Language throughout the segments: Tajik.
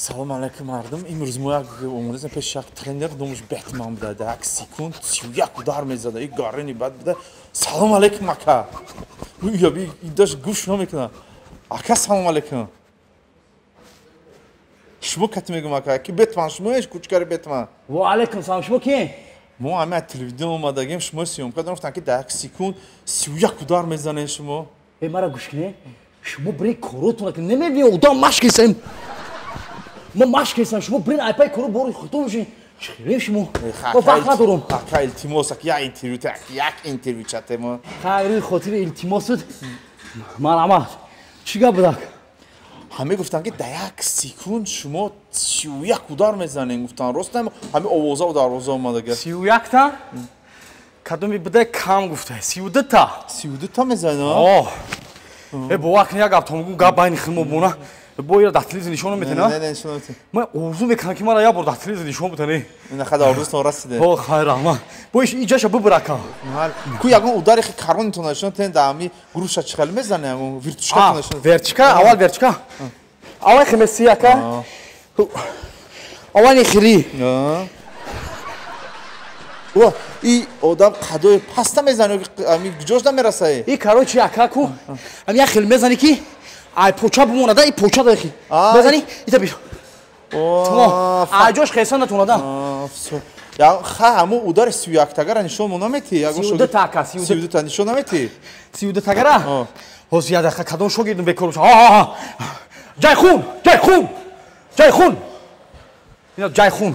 Салом алейкум, мардум. Имрӯз мо як омадем пеши як тренер, номаш Бэтмен буда. Дар як секунд 31 удар мезада. И гарини бад буда. Салом алейкум, ака. Даш гӯш намекунад. Ака, салом алейкум. Шумо кати мегӯм, ака, ки Бэтмен шумоеш, кучкари Бэтмен. Ва алейкум салом, шумо киен? Мо ҳама аз телевизион омадагем, шумо съёмка дорем, гуфтанд, ки дар як секунд 31 удар мезанед шумо. Э, мара гӯш кунед. Шумо биред коротона ки намебинед, одам машқ кесем. Мо машқ кесам, шумо биред айпай коро бори худтон бошед. Чӣ шумо? Мо вақт надорум. Ака, илтимос, ака, як интервю, як интервю чатемо. Хайри хотири илтимосут. Марҳамат. Чӣ гап будак? Ҳаме гуфтанд, ки дар як секунд шумо 31 удар мезанед, гуфтанд. Рост ҳаме овоза дарвоза омадага. 31 та? Кадоми буда кам гуфта? 32 та. 32 та мезанед? О. Э, бовар кун, як гап томгу гап байни хидмо бона. Бо ира дар телевизор нишон метена? Не, не, нишон метен. Ман орзу мекунам, ки мара як бор дар телевизор нишон битане. Ина хада орзутон расиде. О, хайр, раҳмат. Бо иш иҷаша бибирака. Ку ягон удари хи каронитон нишон тен, дар ҳами груша чӣ хел мезане, ягон вертушкатон нишон. Вертушка, аввал вертушка. Аввал хемеси, ака. Аввал хили. О, и одам қадои паста мезане, ами ҷош намерасае. И короче, ака, ку. Ами як хел мезани, ки ай поча бимонада, и поча дахи. Мезани, ита бишо. Ай ҷош хеса натонада. Я ха ҳамун удари 31 тагара нишон мо наметӣ? 32 та, ака. 32 та нишон наметӣ? 32 тагара? Ҳозир, як дақиқа, кадом шогирдум бекор боша. Ҷайхун, Ҷайхун, Ҷайхун. Ина Ҷайхун.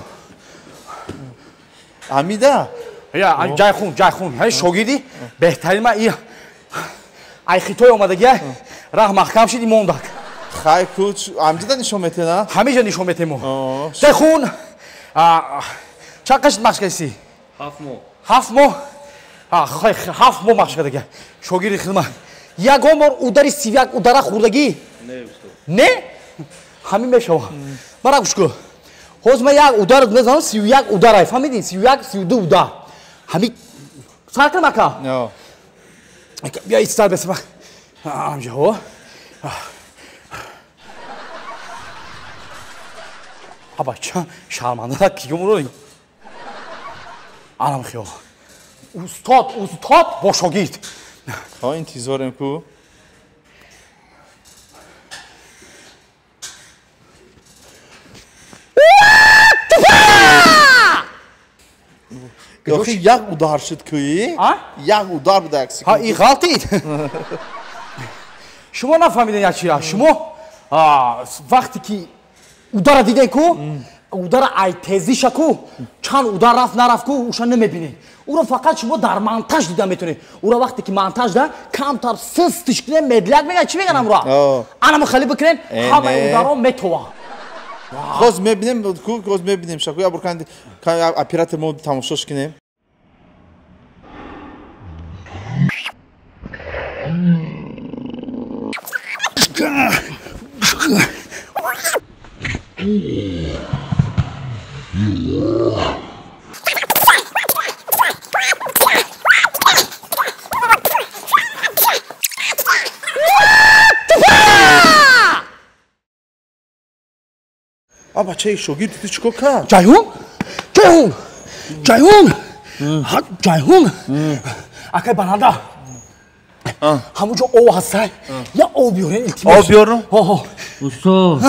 Ҳамида? Я, Ҷайхун, Ҷайхун. Ҳай шогирди беҳтарин ма и ай Хитой омадагия, раҳ маҳкам шид, мондак. Хай, ку ҳамҷода нишон метена? Ҳамиҷа нишон метемо. Ҷайхун, чанд қашт машқ кардӣ? 7 моҳ. 7 моҳ? 7 моҳ машқ кардага шогирди хидмат. Ягон бор удари 31 удара хӯрдагӣ? Не, устод. Не, ҳамин мешава. Мара гӯш кун, ҳозир ман як удар мезанам, 31 ударай, фаҳмидӣ? 31, 32 удар. Ҳамин сар кунам, ака? Бия, истар бесма амҷа. О, абача, шарманда кигумро анам хиёл. Устод, устод бо шогирд. Ҳо, интизорем ку. Охи, як удар шуд кӯи, як удар буда, як секунд. И ғалтид. Шумо нафаҳмидед як чира. Шумо вақте ки удара дидем ку, удара ай тезиша ку, чанд удар рафт нарафт ку, уша намебинед. Уро фақат шумо дар монтаж дида метавонед. Уро вақте ки монтаж да камтар систиш кунем, медляк мегӯяд, чӣ мегӯянд амро, анамо хеле бикунем, ҳамаи ударо метова. Хоз мебинем ку, хоз мебинем шаку. Я буркан оператор, мо тамошош кунем. А бачаи шогирди ту чӣ кор кард? Ҷайҳун, Ҷайҳун, Ҷайҳун, Ҷайҳун, акай баранда, ҳамунҷо об ҳастай, я об биёрен, илтимос. Об биёрам? Устод,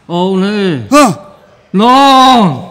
об не, нон.